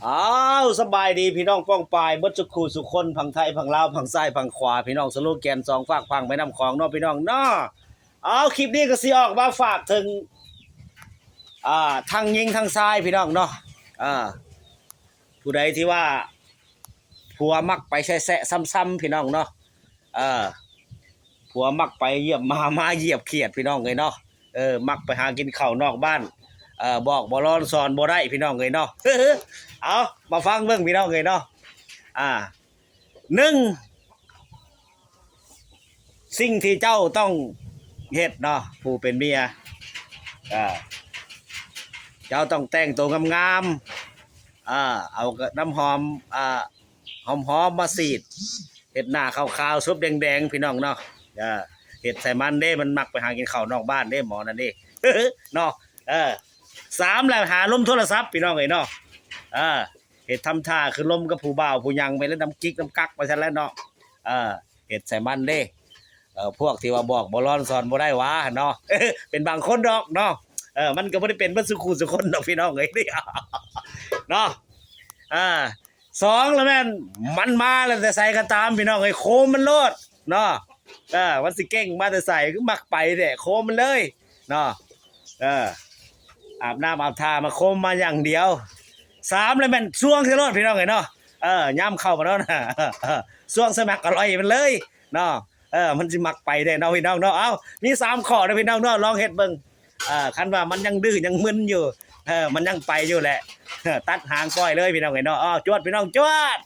ອ້າວ ສະບາຍດີພີ່ນ້ອງປ້ອງປາຍເບິດສຸຂູສຸຄົນ ຝັ່ງໄທຝັ່ງລາວ ຝັ່ງຊ້າຍຝັ່ງຂວາ ພີ່ນ້ອງສະໂລແກນສອງຟາກຝັ່ງແມ່ນ້ຳຂອງເນາະ ພີ່ນ້ອງເນາະ. ອ້າວ ຄລິບນີ້ກໍຊິອອກມາຝາກເຖິງ ອ່າ ທັງຍິງທັງຊາຍ ພີ່ນ້ອງເນາະ. ເອີ ຜູ້ໃດທີ່ວ່າຜົວມັກໄປແຊະໆຊ້ຳໆ ພີ່ນ້ອງເນາະ. ເອີ ຜົວມັກໄປຢຽບໝາ ໝາຢຽບຂຽດ ພີ່ນ້ອງເອີຍເນາະ. ເອີ ມັກໄປຫາກິນເຂົ້ານອກບ້ານ ເອີ ບອກບໍ່ລອນສອນບໍ່ໄດ້ ພີ່ນ້ອງເອີຍເນາະ. ເອົາ ມາຟັງເບິ່ງ ພີ່ນ້ອງເອີຍເນາະ. ອ່າ ໜຶ່ງ ສິ່ງທີ່ເຈົ້າຕ້ອງເຮັດເນາະ ຜູ້ເປັນເມຍ ເຈົ້າຕ້ອງແຕ່ງໂຕງາມໆ ເອົານ້ຳຫອມ ຫອມໆມາສີດ ເຮັດໜ້າຂາວໆ ສົບແດງໆ ພີ່ນ້ອງເນາະ. ເຮັດໃສ່ມັນເດ້ ມັນມັກໄປຫາກິນເຂົ້ານອກບ້ານເດ້ ໝໍນັ້ນເດ້ເນາະ. ເອີ ສາມ ແລ້ວຫາລົມໂທລະສັບ ພີ່ນ້ອງເອີຍເນາະ. ເອີ ເຮັດທຳທ່າຄືລົມກັບຜູ້ບ່າວຜູ້ຫຍັງໄປແລ້ວ ນຳກິກນຳກັກໄປຊັ້ນແຫຼະເນາະ. ເອີ ເຮັດໃສ່ມັນເດ້ ເອີ ພວກທີ່ວ່າບອກບໍ່ລອນສອນບໍ່ໄດ້ຫວາເນາະ ເປັນບາງຄົນດອກເນາະ. ເອີ ມັນກໍບໍ່ໄດ້ເປັນເບິດສຸຂູສຸຄົນດອກ ພີ່ນ້ອງເອີຍເນາະ. ເອີ ສອງ ລະແມ່ນມັນມາແລ້ວແຕ່ໃສກໍຕາມ ພີ່ນ້ອງເອີຍ ໂຄມມັນໂລດເນາະ. ເອີ ມັນຊິເກັ່ງມາແຕ່ໃສ ຄືມັກໄປແທ້ ໂຄມມັນເລີຍເນາະ. ເອີ ອາບນ້ຳອາບທ່າມາໂຄມມາຢ່າງດຽວ. ສາມ ລະແມ່ນຊ່ວງໃສ່ໂລດ ພີ່ນ້ອງເອີຍເນາະ. ເອີ ຍາມເຂົ້າມາເນາະ ຊ່ວງໃສ່ໝາກອະລ່ອຍມັນເລີຍເນາະ. ເອີ ມັນຊິມັກໄປແທ້ເນາະ ພີ່ນ້ອງເນາະ. ເອົາ ມີສາມຂໍ້ເດີ ພີ່ນ້ອງເນາະ ລອງເຮັດເບິ່ງ. ເອີ ຄັນວ່າມັນຍັງດື້ຍັງມຶນຢູ່ ເອີ ມັນຍັງໄປຢູ່ແຫຼະ ຕັດຫາງປ່ອຍເລີຍ ພີ່ນ້ອງເອີຍເນາະ. ເອົາ ຈວດ ພີ່ນ້ອງ ຈວດ.